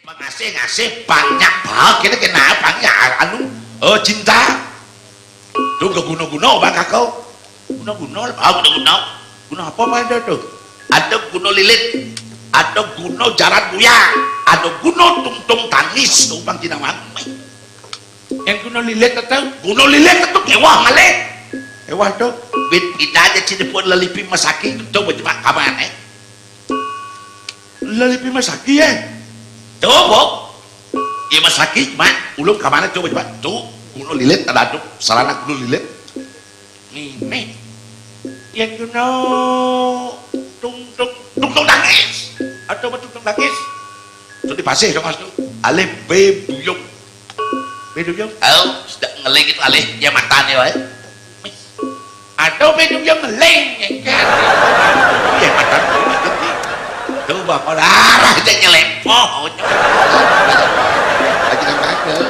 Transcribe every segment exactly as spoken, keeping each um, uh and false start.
Mengasih-ngasih banyak banget, kene kena banyak anu, eh, cinta. Tuh guna-guna, Bang Kako. Guna-guna, ah, guna-guna. Guna apa, Pak, ada tuh? Ada guna lilit, ada guna jaran buya, ada guna tungtung tangis, tuh, Bang Jinawang. Yang guna lilit itu? Guna lilit itu kewah malih. Kewah tuh. Wit pita aja cini pun lelipi masaki, tuh, coba, coba, kapan, eh? Lelipi masaki, eh? Tuh, Bu. Iya, masaki, Mak. Ulun kapan, coba, coba. Tuh, guna lilit, ada tuh. Sarana guna lilit. Ngene. Yen guna tungtung, tungtung tangis. Ada apa tungtung tangis? Tuh dipasih dong, Mas, tuh. Alih B buyung. B buyung. Oh, sedang ngeling itu alih. Ya, matane wae. Aduh, B buyung ngeling, engker. Ya, matane. Tuh, Bapak, arah aja nyelepoh. Aja kan kagak.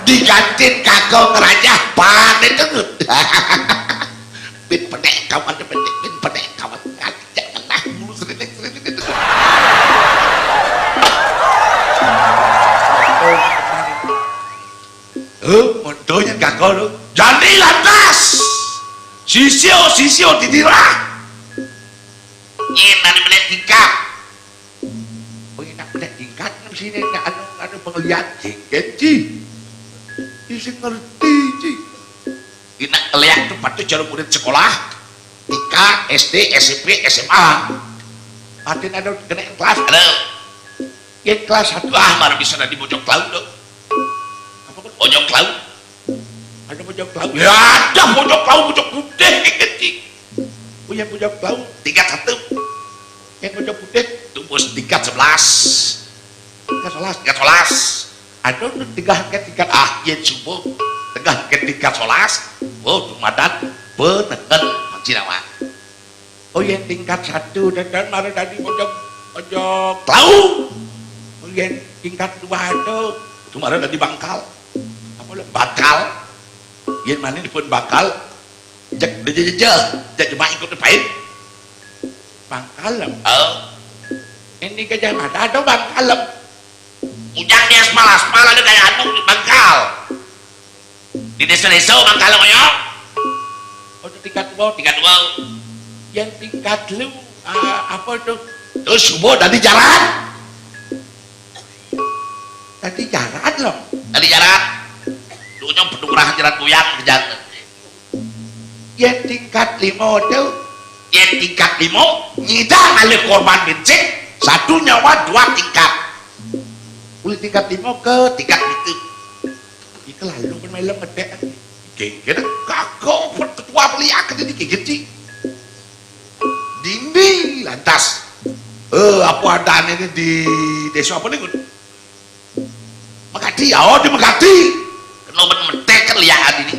Digantin kagak ngerajah, panen tuh. Bin penek kawan, bin, bin penek kawan. Ngajak tengah mulu, seritik, seritik. Eh, montonya gagal, lho. Jadi lantas, sisio, sisio didirah. Yen ane menek tingkat. Oh, enak menek tingkat, nang sini, nek anu, anu pengeliat, jengket, Ji. Isi ngerti, Ji. Nek ngeliat tuh patuh jarum murid sekolah, T K, S D, S M P, S M A. Patin ada kena kelas, ada. Yen kelas satu, ah, mana bisa dadi bocah klau, dong. Apa pun bocah klau? Ada bocah klau? Ya, ada bocah klau, bocah putih, kayak gitu. Oh, yang bocah klau, tingkat satu. Yang bocah putih, tumbus tingkat sebelas. Tingkat sebelas, tingkat sebelas. Ada tuh tingkat, tingkat, ah, yen subuh. Tingkat, tingkat sebelas. Oh, tuh madan, penengen, Haji Nawa. Oh, yen tingkat satu, dan, dan malah tadi pojok, pojok klau. Oh, yen tingkat dua itu, itu malah tadi bangkal. Apa lho? Bangkal. Yen mana pun bangkal, jek, jek, jek, jek, jek, cuma ikut main. Bangkal, lho. Oh. Ini Gajah Mada atau bangkal, lho? Ujang dia semal-semal ada kayak anu di bangkal. Di desa-desa bangkal, lho, ya. Oh, itu tingkat dua. Tingkat dua. Yang tingkat lu, ah, apa tuh? Terus subuh tadi jalan. Tadi jalan, loh. Tadi jalan. Dunya bedung rahan jalan goyang ke jalan. Yang tingkat lima tuh. Yang tingkat lima, nyidang alih korban bensin, satu nyawa dua tingkat. Mulai tingkat lima ke tingkat itu. Iki lalu pun melem ngedek. Genggen, kagak, ketua peliakan ini genggen, Ci. Dindi lantas. Eh, apa adanya ini di desa apa nih, Gun? Megati, ya, oh, di Megati. Kena ben metek kan liakan ini.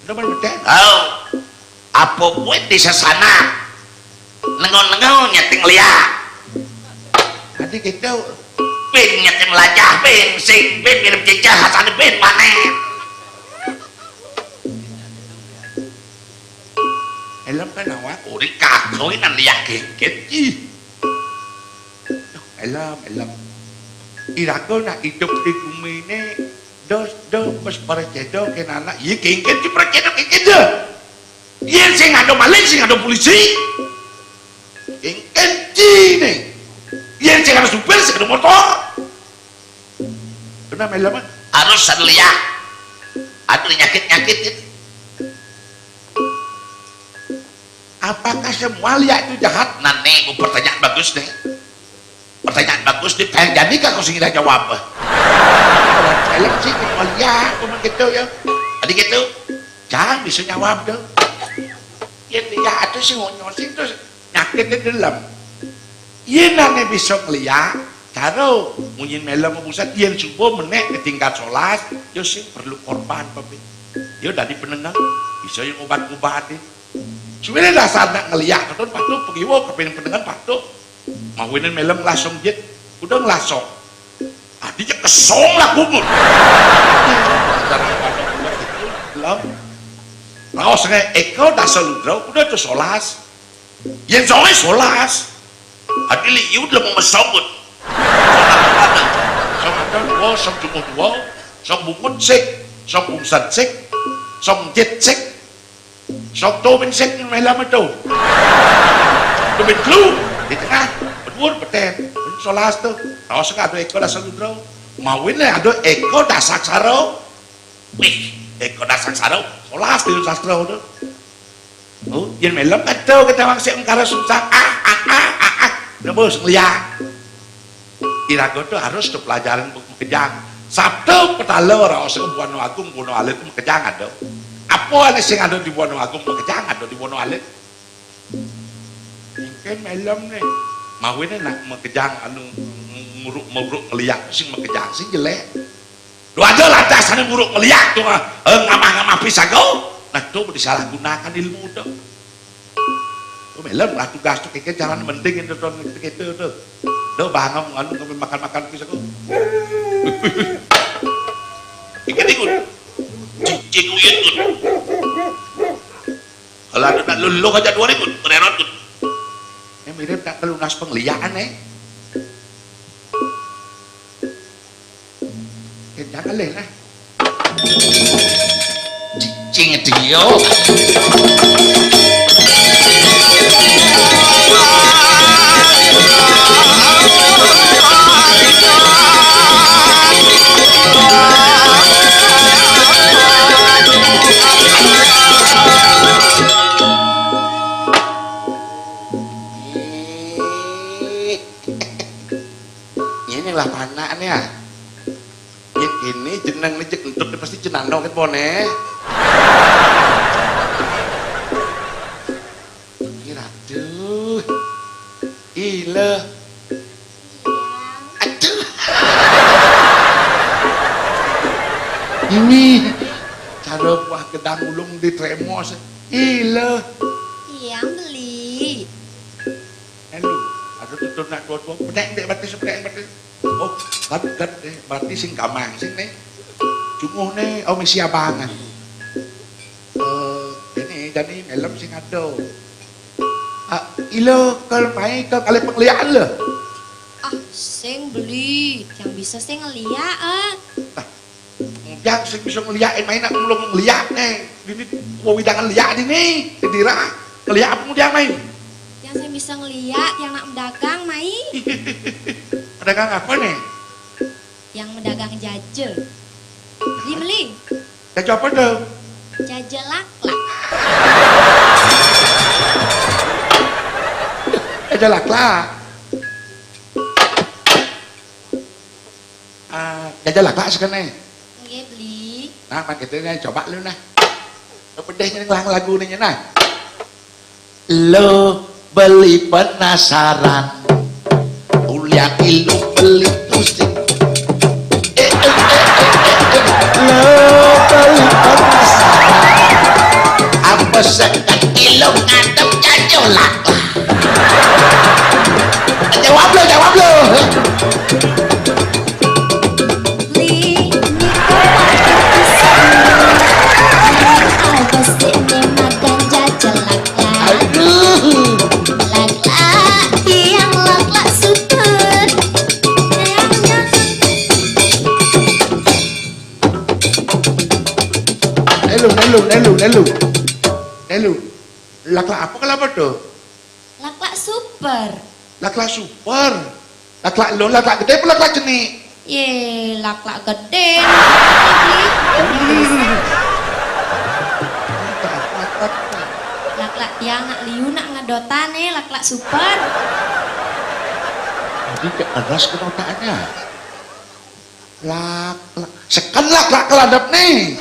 Kena ben metek? Oh. Apa kuwi di sesana? Nengon-nengon nyeting liak. Tadi gitu. Pin nyeting lajah, pin sing, pin mirip cecah, hasane pin panen. Helm kan awak. Uri kagoinan liak gengget. Ih. Helm, helm. Iraga nak hidup di gumine, dos, dos, wis percaya kena anak. Iya, gengget, dipercaya, gengget, dah. Yen sing ada maling, sing ada polisi. Yen kencine. Yen sing ada supir, sing ada motor. Kena melama. Harus ada liak. Ada nyakit-nyakit gitu. Apakah semua liak itu jahat? Nah, nih, bu, pertanyaan bagus nih. Pertanyaan bagus nih, pengen jadi kagak sing jawab. Film sih, semua liak, cuma gitu ya. Tadi gitu. Jangan bisa nyawab dong. Yen liak itu sing nyosin terus nyakit di dalam. Yen ane bisa ngeliak, karo munyin melem pusat, yen subuh menek ke tingkat solas, yo sing perlu korban, Pak. Yo dari penengah, bisa yang obat-obatin. Suwene dasar nak ngeliak, katon patuh, pengiwa, kepengin penengan patuh. Mawinen melem nglasong jet, udah nglasong. Adi cek kesong lah kubur. Belum. Raos nge, eko dasa ludra, udah tuh solas. Yen songe solas. Adi liyu udah mau mesong, Bud. Song ado dua, song jumbuh dua, song bungut sik, song bungsen sik, song jit sik, song tumin sik meh lam ado. Tumin telu di tengah, beduur beten, solas tu. Raos ado Eka Dasa Ludra. Mawinan ado Eka Dasaksara. Wih, Eka Dasaksara, solas di sastra tu. Oh, yen meh lam kata kita wong sik engkara sungsang. Ah, ah, ah, ah, ah. Napa sing liya? Iraga tu harus tu pelajaran makejang. Sabda Petala raos ke Buana Agung, Buana Alit makejang ada. Apa ane sing ada di Buana Agung makejang ada di Buana Alit? Mungkin meh lam ne. Mawinan nak makejang anu muruk-muruk ngeliak sing makejang sing jelek. Duh aja lah dasane muruk ngeliak tu, ah. Eh, ngamah-ngamah pisaga. Nah, tu disalahgunakan ilmu tu. Tu meh lam lah tugas tu keke carane mending itu tu, kita tu. Do bangem anu ngambil makan-makan pisaga. Iki ikut. Cicing uyut tu. Kalau ada nak luluh aja dua ribu, mererot tu. Ini mirip tak kelunas pengliakan, eh. Jangan leh lah. Cing dia. Ini lah panaknya. Yen kene jeneng ne jek entuk pasti jenano ket pone. Iki ratu. Ile. Aduh. Ini cara buah gedang ulung di tremos. Ile. Iya, beli. Elu, ada tutur nak dua-dua, pedek dek batis, pedek batis. Oh, kan, kan, eh, berarti sing gamang sing ne. Cunguh ne, oh, mesti abangan. Eh, ini jadi meh lam sing ada. Ah, ilo kal mai ke kali pengliakan le. Ah, sing beli, yang bisa sing ngeliak, eh. Ah, yang sing bisa ngeliakin mai nak belum ngeliak ne. Ini wewidangan liak ini, dira ngeliak apa kemudian mai? Yang sing bisa ngeliak, yang nak mendagang mai. Pedagang apa ne? Yang mendagang jaja. Beli, beli. Jaja apa tu? Jaja laklak. Jaja laklak. Ah, jaja laklak sekene. Nggih, beli. Nah, mak kita ni coba lu nah. Pedeh ni ngelang lagu ni nah. Lo beli penasaran. Ulian ilu beli tusing. Eh, eh, eh, eh, eh, eh. Lo beli penasaran. Apa sekat ilu ngadep jaja laklak? Jawab lo, jawab lo. Beli, niko pakai pisang. Beli, apa sih ini makan jaja laklak? Aduh. Laklak, tiang laklak super. Tiang, tiang. Nelu, nelu, nelu, nelu. Nelu. Laklak apa kalau apa tu? Laklak super. Laklak super. Laklak lo, laklak gede apa laklak cenik? Ye, laklak gede. Laklak tiang nak liu nak ngedotane, laklak super. Jadi gak keras kenotaannya. Lak, lak. Seken lak, lak keladep nih.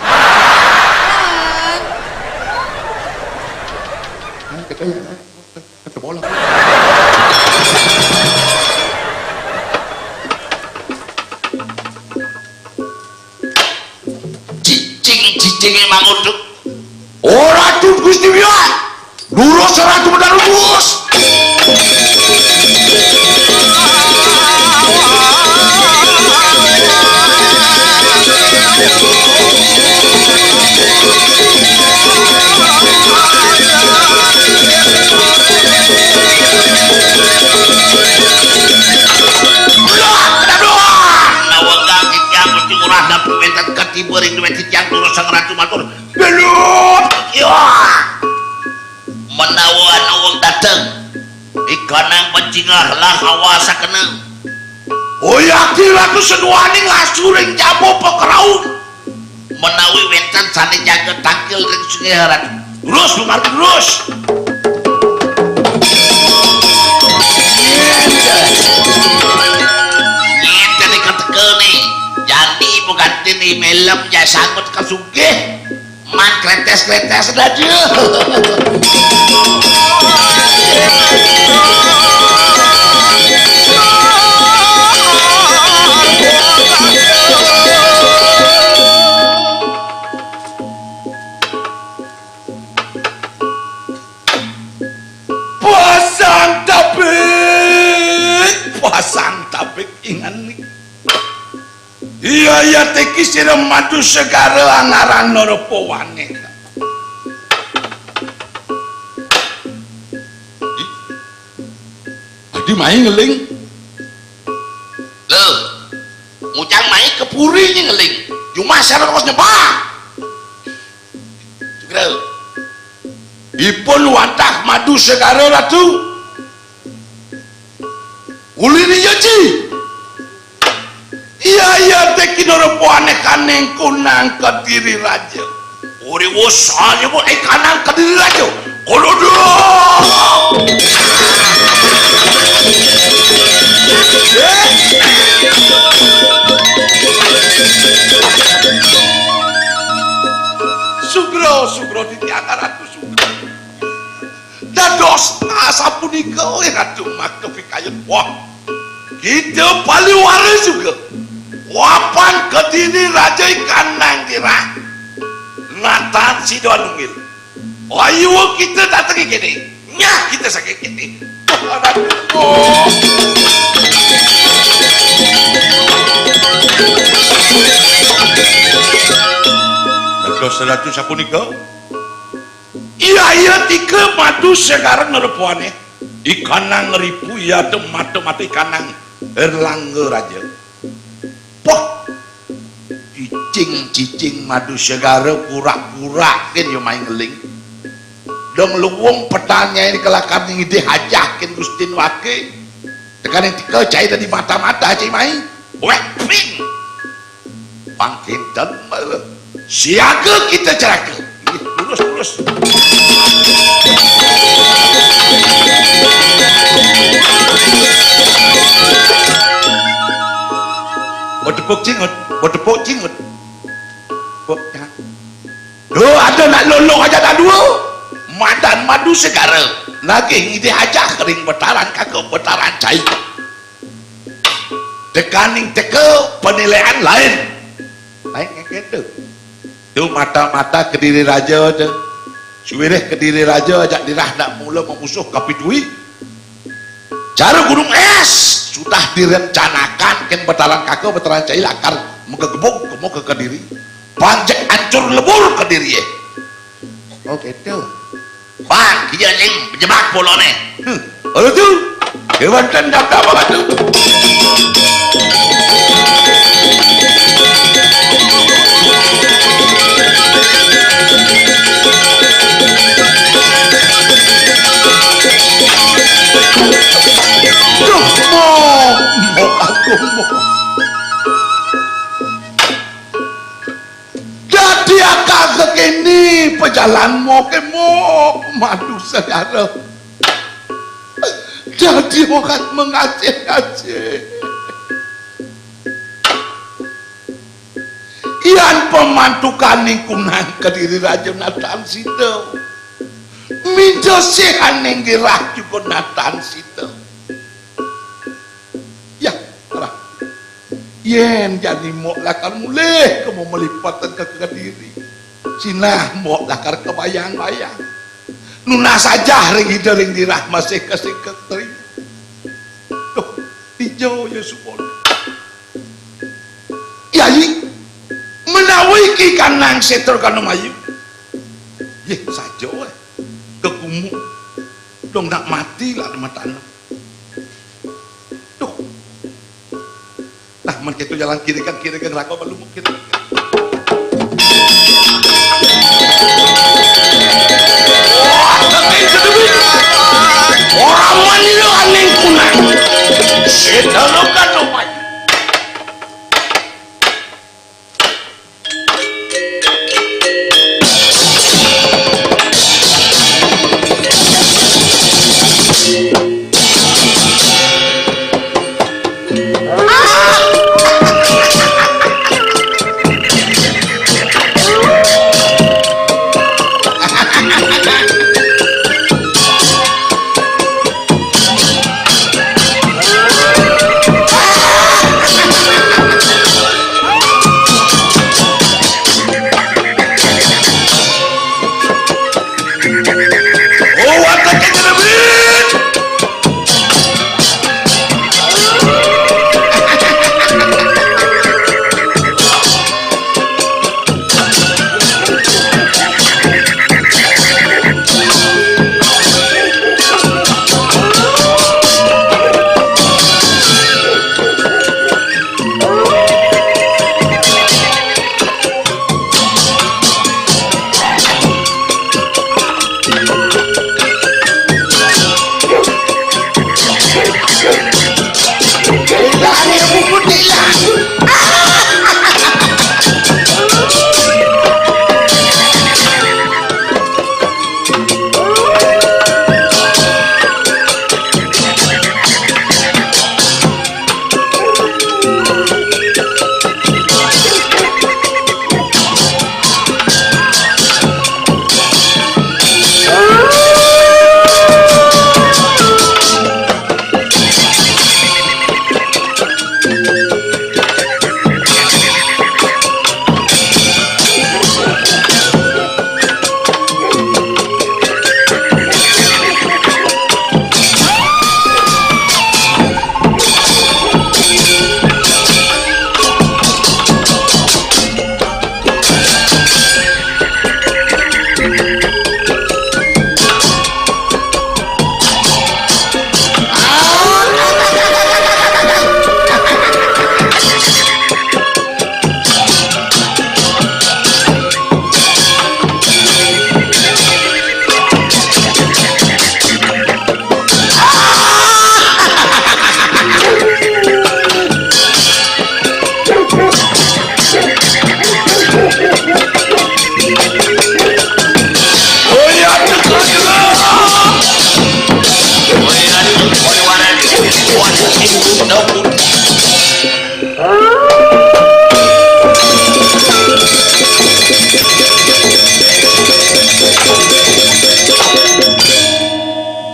Ayo, kita ya. Kita bola. Cicing, cicing emang uduk. Ora tuh Gusti Biwan. Lurus Ratu Bedarubus. Nang pacingah lah awasa kena. Oyati ratu seduaning asu ring jaba pakraun. Menawi wenten sane jaga tangkil ring Sungai Ratu. Terus, Bung Ardi, terus. Ngenteni keteka nih. Jani bukan tini melem ja sangut kesugih. Man kretes-kretes dah dia. Pasang tabik, pasang tabik ingan ni. Iya, iya, teki sira madu segara angaran Narapawane. Ih, adi mai ngeling. Lho, ngujang mai ke puri nyi ngeling. Jumah sira terus nyembah. Sugra. Ipun wantah madu segara, Ratu. Ulini jaji. Iya, iya, teki Narapawane kaneng kunang Kediri Raja. Uri wusanya bu, eh, kanang Kediri Raja. Kolodo. Sugra, sugra, titiang Ratu sugra. Dados asapunika, oi Ratu, maka pikayun. Wah, kita paliwara juga. Wapan Kediri Raja ikanang girah. Natan sida nunggil. Ayo kita dateng kene. Nyah kita saking kene. Wah, Ratu. Dados Ratu sapunika. Iya, iya, tika madu segara Narapawane. Ikanang ripu, iya, te mata-mata ikanang Erlangga Raja. Poh, cicing-cicing madu segara pura-pura ken ya mai ngeling. Dong luwung petanya ini kelakar ngidih hajah ken Gustin Wake. Tekaning tika cai tadi mata-mata cai mai. Weh, ping. Pangkinten, siaga kita celaka. Lurus, lurus. Betepuk cingut, betepuk cingut. Duh, ada nak lolong aja tak dua. Madan madu segara. Nagih ngidih aja kering betaran kagak betaran cai. Tekaning teka penilaian lain. Lain ngengkén tu. Tu mata-mata Kediri Raja tu. Suwirih Kediri Raja ajak dirah nak mula memusuh Kapitui. Cara gunung es sudah direncanakan ken betaran kaka betaran cai lakar megegebug kemo ke Kediri. Panjak ancur lebur Kediri eh. Oh gitu. Bang, kija ning bejebak polone. Hmm. Ora tu. Kewanten data apa tu? Duh, mo, mo aku mo. Dadi akal kekini pejalan mo kemo madu segara. Dadi okat mengasih-asih. Yan pemantukaning kunang Kediri Raja natan sida. Minjosihaning girah juga natan sida. Ya, lah. Yen jani mok lakar mulih kemo melipetan ke Kediri. Sinah mok lakar kebayang-bayang. Nunas ajah ring ida ring dirah masih kesingkek teri. Duh, dija ya suwon. Yayi, menawi ki kanang setra kano mayu. Yeh, saja weh. Kekumu. Dong nak mati lah di mata anak. Duh. Nah, men keto jalan kiri kan, kiri kan, raga balu mukir. Wah, tapi itu duit. Ora manira aning kunang. Sedana kanoman.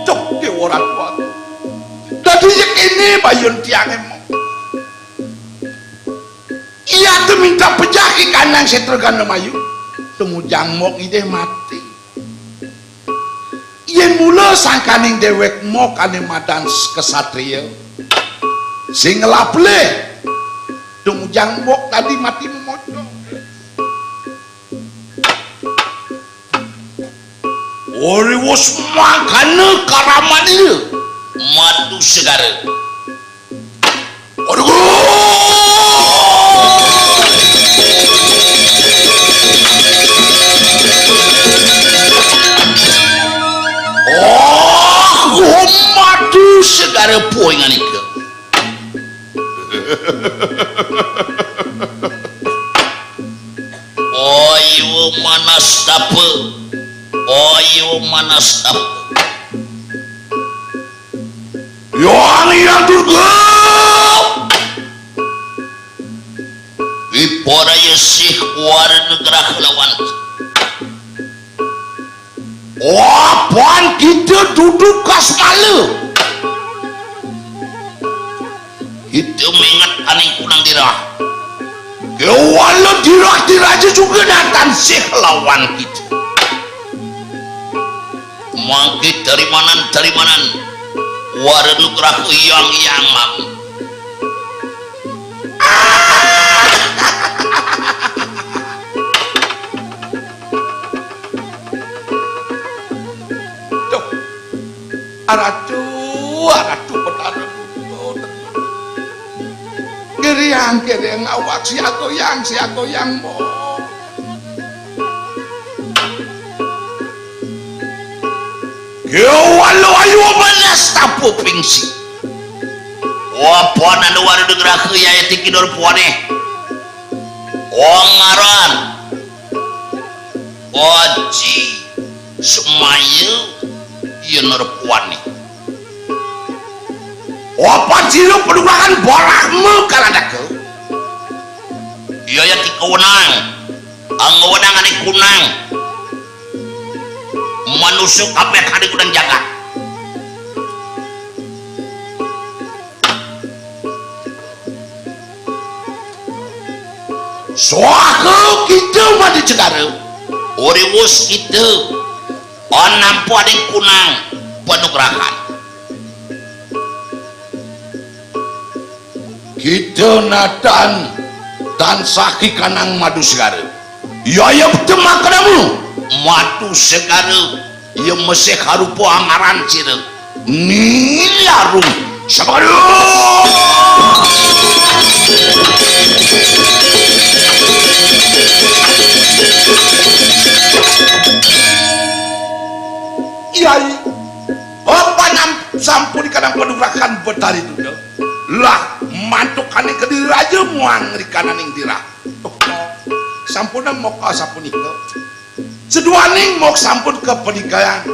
Cok, Déwa Ratu Agung. Dadi yekene bayun tiang emo. Iya tumindak pejah ki kanang setra gana mayu. Tumujang mok idih mati. Yen mula sangkaning dewek mok ane madan s-, kesatria. Sing ngelaplih. Tumujang mok tadi mati memoco. Ori wus mangkana karaman ira. Madu Segara. Aduh. Oh, Madu Segara puing anika. Ayo manastapa. Ayo manastapa. Yang Hyang Durga. Wiporaya sih wara nugraha lawan. Apan kita dudu kasmala. Kita menget aning kunang dirah. Kewala dirah diraja juga natan sih lawan kita. Mangke tarimanan-tarimanan wara nugraha Hyang Hyang Mam. Duh. Aratu, aratu Betara Buta. Geriang, geriang awak siagoyang, siagoyang mo. Kéwala ayu belas tapu pingsi. Wah, pon anu waru degraha ya, ya tiki dor pone. Wah, ngaran. Aji Semaya, iya nerpuan ni. Wah, pon sira penugahan barahma kaladaka. Iya ya tiki wenang. Anggo wenang ane kunang. Manusa kabeh ane kunang jagat. Swaha kita madu segara. Uriwus kita. Anampa aning kunang panugrahan. Kita natan tansah ki kanang madu segara. Ya, ya, betul makanamu. Madu segara, ya, mesih harupa angaran sira. Nilarung. Sabadu. Yai. Apa nam sampun kanang panugrahan Betari Duda? Lah, mantukane Kediri Raja muang rikananing dirah. Sampun moka sapunika. Seduaning mok sampun kapanikayan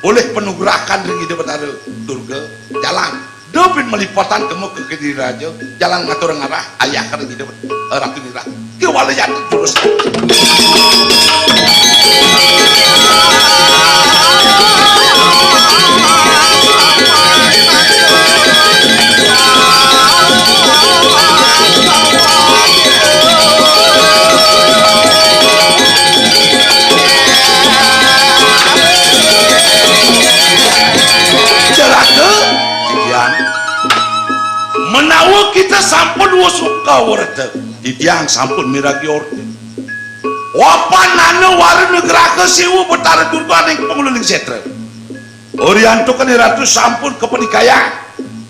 oleh panugrahan ring Ida Betara Durga. Jalan. Dapin malipetan kemu ka Kediri Raja. Jalan ngatur ngarah ayah ring Ida Bet-, Ratu Nirah. Kewala jatuh terus. Celaka, titiang. Menawa kita sampun wus uka werta, titiang sampun miragi orta. Wapan nana wara nugraha Siwa Betara Durga ning panguluning setra. Oriantukan Ratu sampun kapanikayang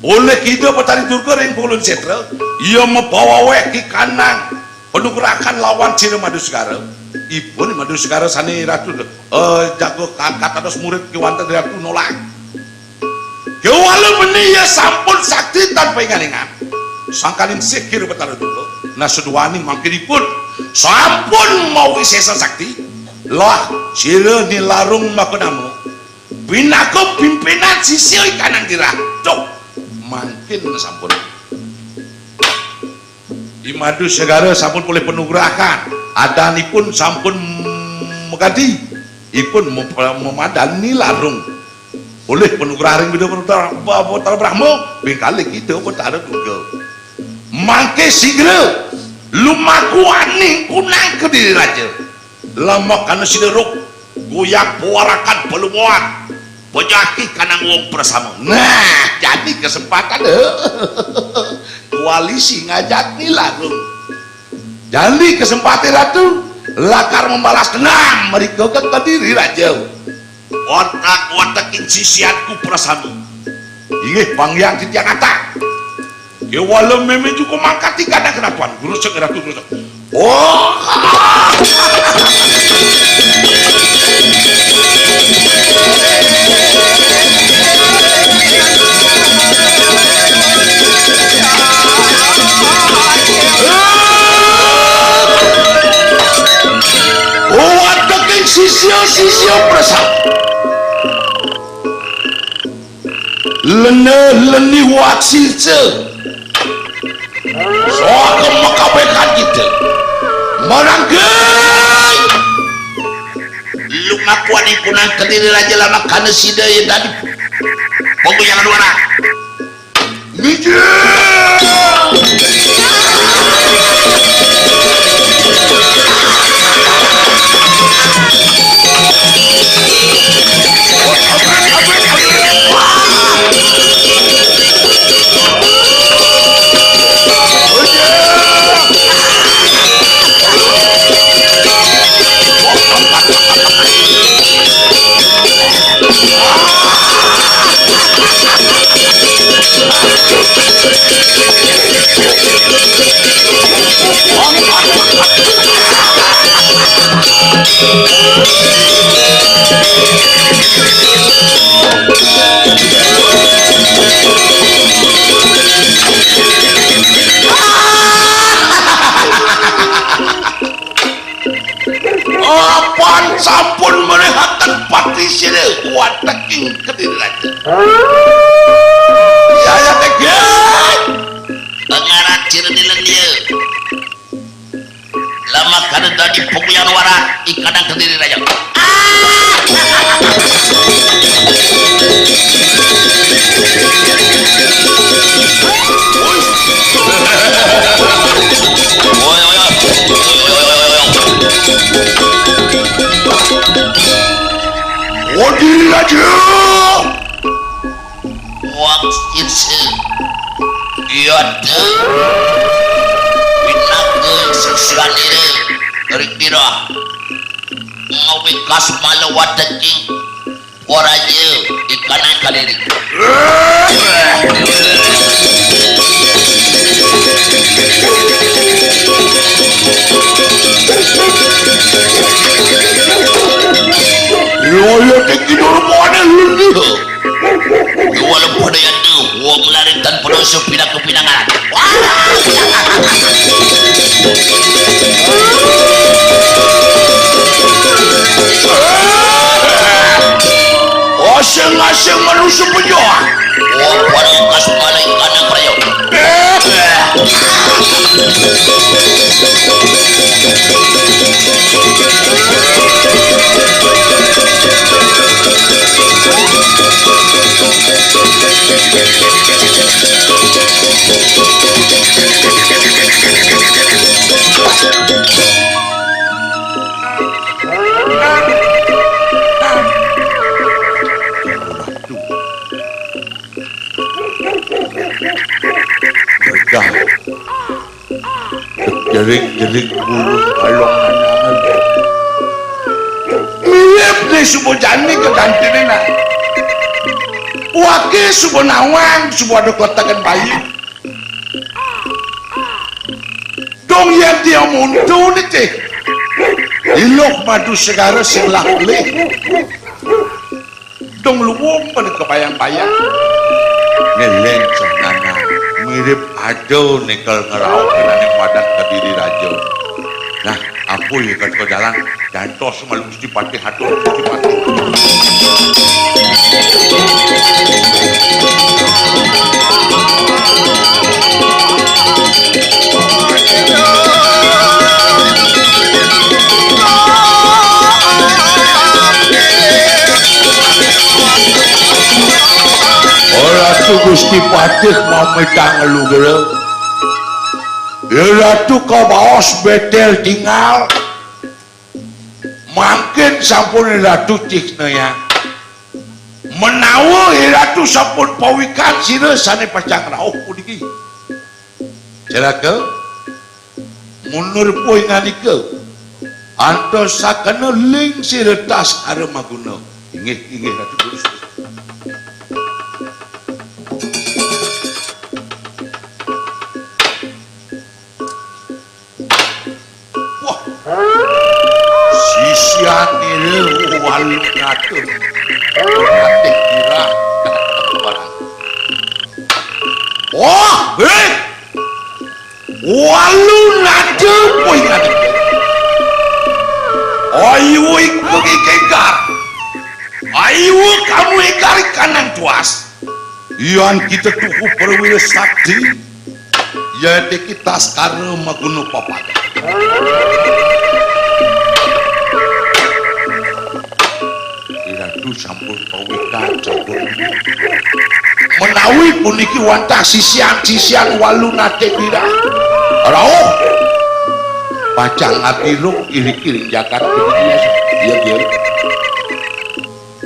oleh Ida Betari Durga ring panguluning setra, iya mapawaweh ki kanang panugrahan lawan sira Madusegara. Ipun Madusegara sane Ratu, eh, jago kaangkat dados murid kewanten Ratu nolak. Kewala meni iya sampun sakti tan paingan-ingan. Sangkaning sikir Betara Durga. Nah, seduaning mangkinipun sampun mawisesa sakti. Lah, sira Nilarung makanama. Pinaka pimpinan sisia ikanang dirah. Duh, mangkin sampun. Di Madusegara sampun polih panugrahan. Adanipun sampun magadi. Ipun mem-, memadani larung. Polih panugrahan ring Ida Betara, Ba-, Betara Brahma, pingkalih Ida Betara Durga. Mangke sigra lumaku aning kunang Kediri Raja. Lamakana sida ruk, goyang pawarakan palumuan, pejaki kanang wong prasama. Nah, jani kesempatan, eh. Koalisi ngajak Nilarung. Jani kesempatan Ratu, lakar membalas dendam mrika ka Kediri Raja. Watek-watekin sisianku prasama. Inggih, panggiang titiang atah. Kewala meme juga mangkat tingkat dan kenapan. Guru sek, Ratu, guru sek. Oh. Oh, wateking sisia-sisia prasama. Lene-leni waksisa. Soal kemekabekan kita. Marangge. Lu ngakuan impunan Kediri Raja lamakana sida ya tadi. Pokok yang dua. Mijil. Ing Kediri Raja. Ya, ya, tegeh. Pengaran ciri di lendia. Lama kada dadi pukulan warak, ikanan Kediri Raja. Kediri Raja. Wang sirse. Iya, teu. Pinaka sisianira. Dari kira. Ngawi kas malu wateking. Waraja, ikanan Kediri. Iya, iya, teh kidur mana lu nih? Walaupun ada yang tuh, wong lari tanpa dosa pindah ke pinangan. Asing-asing manusia penjahat. Oh, pada kas malaikat yang percaya. Dah. Jerik-jerik bulu balong nanangan. Mirip ni suba jani ka gantiné, nah. Waké suba nawang, suba ada kotakan bayi. Dong yén dia muntu né, cih. Iluh madu segara sing lah pelih. Dong luwung pada kebayang-bayang. Ngeleng sahnana, mirip ada nekel ngerauh kenane padan Kediri Raja. Nah, ampun ya, kan ke jalan, jantos malu Gusti Patih, atur Gusti Patih. Oh, Ratu Gusti Patih mamitang lugra. Ya, Ratu kabaos betel tingal. Mangkin sampun Ratu cihna ya. Menawa Ratu sampun pawikan sira sane pacang rauh puniki. Celaka, mundur puing anika. Antos sakena ling sira tas ara maguna. Inggih, inggih, Ratu Guru. Wah. Sisian ira walu ngatur. Ngatih girang. Wah, eh. Walu nada poingan. Ayu ikung ikengkar. Ayu kamu ikar kanang tuas. Yan kita tuhu perwira sakti. Yaitu kita sekarang maguna papada. Iratu sampun pawikan sampun. Menawi puniki wantah sisian-sisian walu nate pira. Rauh. Pacang adiruk irik-irik jagat. Iya, iya.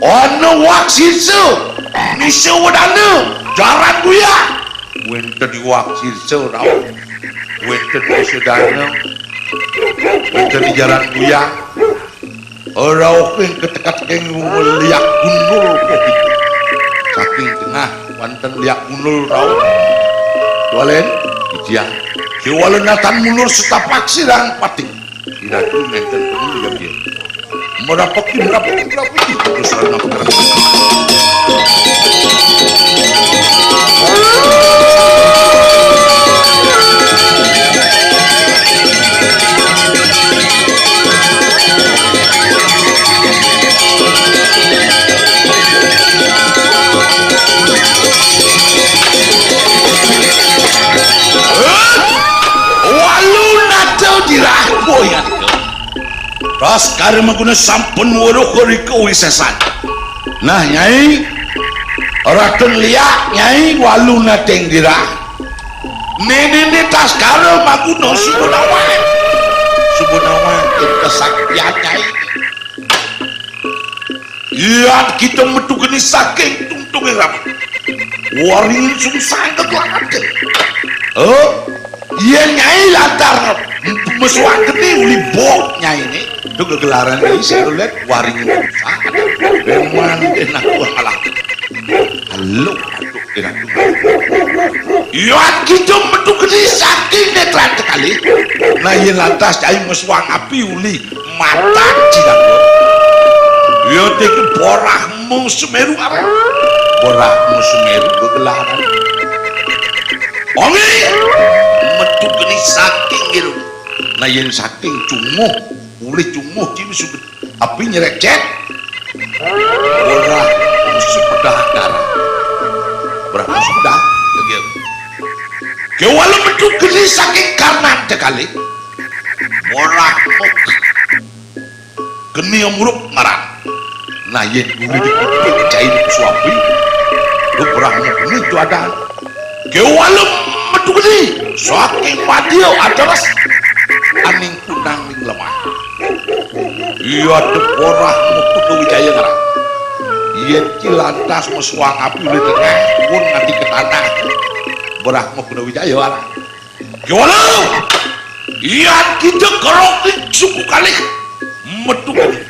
Ana wak sirsa, misa wedana, jaran guyah. Wénten iwak sirsa rauh. Wénten Sedana. Wénten jaran guyang. Rauh ing ketekat ing liak gundul kopi. Saking tengah wonten liak gundul rauh. Walen, ijian. Siwala natan mundur setapak sirang pati. Iratu nénten pengen ya, ya. Merapeki, merapeki, merapeki. Terus anak. Kirah, boy, ngalika. Baskara Maguna sampun weruh rika wisesan. Nah, Nyai, Ratun Liak, Nyai, walu nating dirah. Nénéné Baskara Maguna suba nawang. Suba nawang ing kasaktian, Nyai. Yan kita metu geni saking tungtunging rama. Waringin sungsang geglarané. Oh, yén Nyai lantas mesuang geni uli bok Nyainé. Itu geglarané Nyai, saya lihat waringin sungsang. Memang enak gua kalah. Halo, aduh, enak. Yan kita metu geni saking netran kekalih. Nah, yén lantas Nyai mesuang api uli matan Cinangka. Ya, tiki Brahma Sumeru apa? Brahma Sumeru gegelaran. Ongi metu geni saking ngilu. Nah, yén saking cunguh, ulih cunguh cing sudah api nyrecet. Brahma Sumeru darah. Brahma Sumeru. Kéwala metu geni saking karnan kekalih. Brahma Geni amuruk ngaran. Nah, yén guru dikuping cai dikusuapi, lu Brahma Geni itu ada. Kéwala metu geni, saking madya ateres, aning kunang ning lemah. Iya, ada Brahma Kuda Wijaya ngaran. Yén ci lantas mesuang api uli tengah, pun nganti ke tanah. Brahma Kuda Wijaya ngaran. Kéwala, yan kita kerok ing suku kalih metu geni.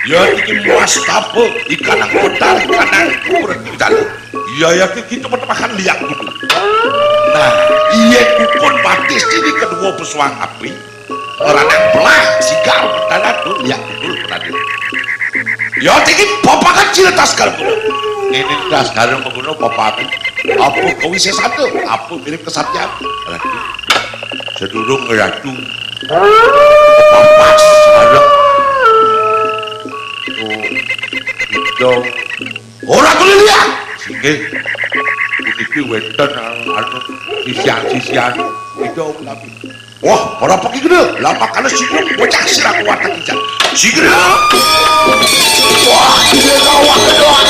Yan iki mas tapa ikanang kotar ikanang kuret kita. Ya, ya, kita metu makan liak dulu. Nah, iya, dukun batis ini kedua pesuang api. Ora nang belah sigar dalan tuh, ya, betul, Raden. Ya, tiki papangan cina Baskara Maguna. Ini Baskara Maguna papangan. Apa kawisésan tuh? Apa mirip kesatyan? Ratu. Sedurung Ratu. Papas, ada. Oh, itu. Ora tuli liang. Singgih. Puniki wénten, anu, sisian-sisian. Itu, tapi Wah, para pekigena, lamakana sinung bocah sirah kuat ijan. Singgih. Wah, iya gawat doang.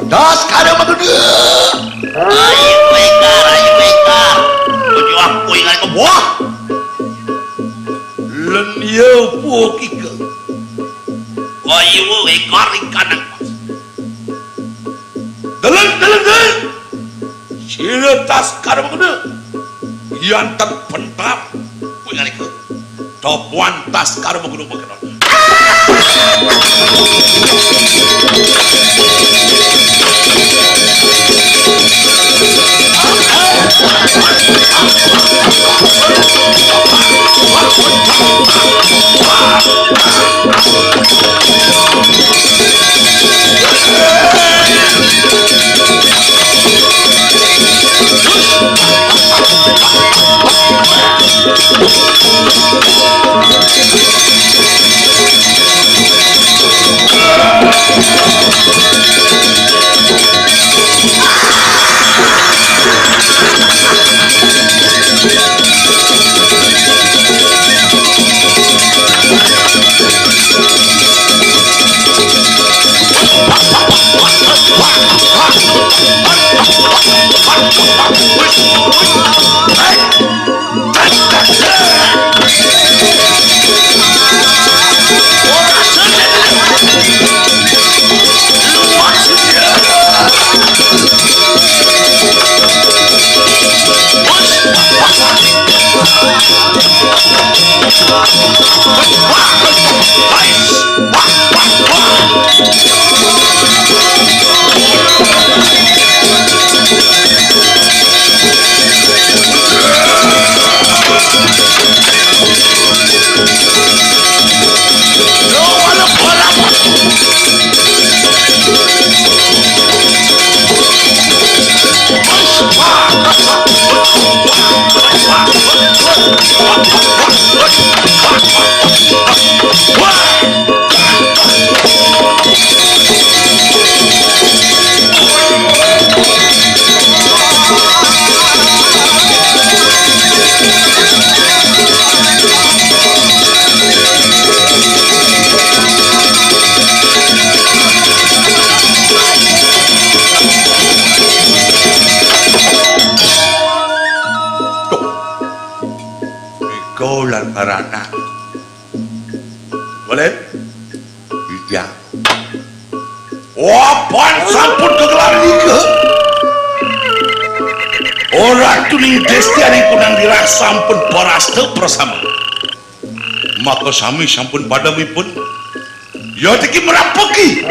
Das kada magede. Ayo wekar, ayo wekar. Menyuap kuingan ke buah. Len iya buah kika. Ayo wekar ing kanang. Deleng, deleng, deleng. Sira Baskara Maguna. Yan ten pentar. Kuwi ngalika. Topuan Baskara Maguna makenan. Iko lan karana. Walén? Iya. Wah, pan sampun kegelar nika. Ora tuning destianing kunang dirah sampun parasta prasama. Maka sami sampun pademipun. Ya tiki merapeki.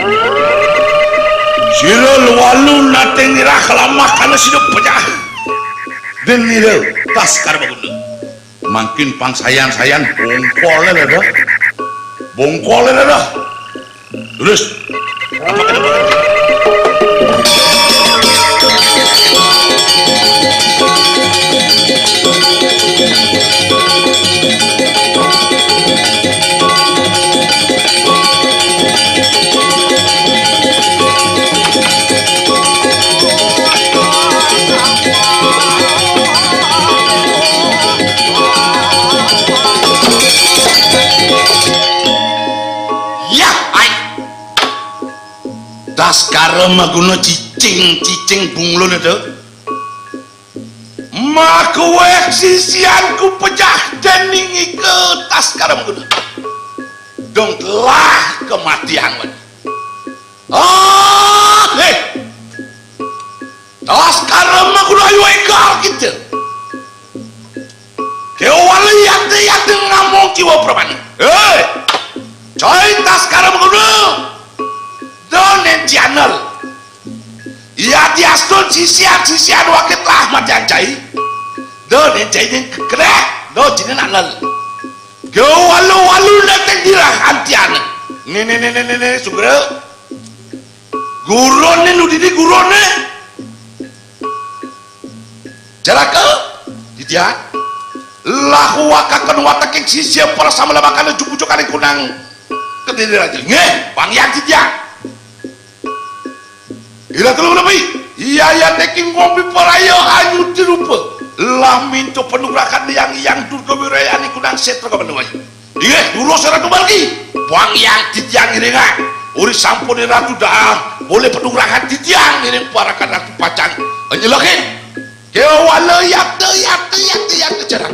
Sira luwalu nating nirah lamah kana sida pejah. Den nira tas karbaguna. Mangkin pang sayan-sayan bongkol lada. Bongkol lada. Terus. Yah, ai. Daskara maguna cicing-cicing bunglun itu. Makuwek sisianku pejah dening ika Daskara maguna. Dong telah kematian wani. Ah, heh. Daskara maguna ayu eka kita. Kewala yate-yate ngamong kiwa pramana. Hei! Coy Daskara maguna. Donen channel. Yadiastun sisian-sisian wakit lah matian cai. Donen cai ning kekrek. Do jinin anel. Kewala-walu neteng dirah antiana. Nene, nene, nene, sugra. Gurune nu dini gurune. Jaraka, titiang. Lahu wakaken wateking sisia para samela makana jupujukaning kunang kediri raja. Nggih, pangyang titiang. Ira telu lebi. Iya, iya, teking ngombe paraya anyuti rupa. Lah mintu panugrahan yang, yang Durga Wirayani kunang setra kemenuhai. Inggih, durus Ratu Balgi. Wang yang titiang iringan. Uri sampun Ratu dah boleh penugrahan titiang iring parakan Ratu pacang nyelekin. Kewala yata, yata, yata, yata, jarang.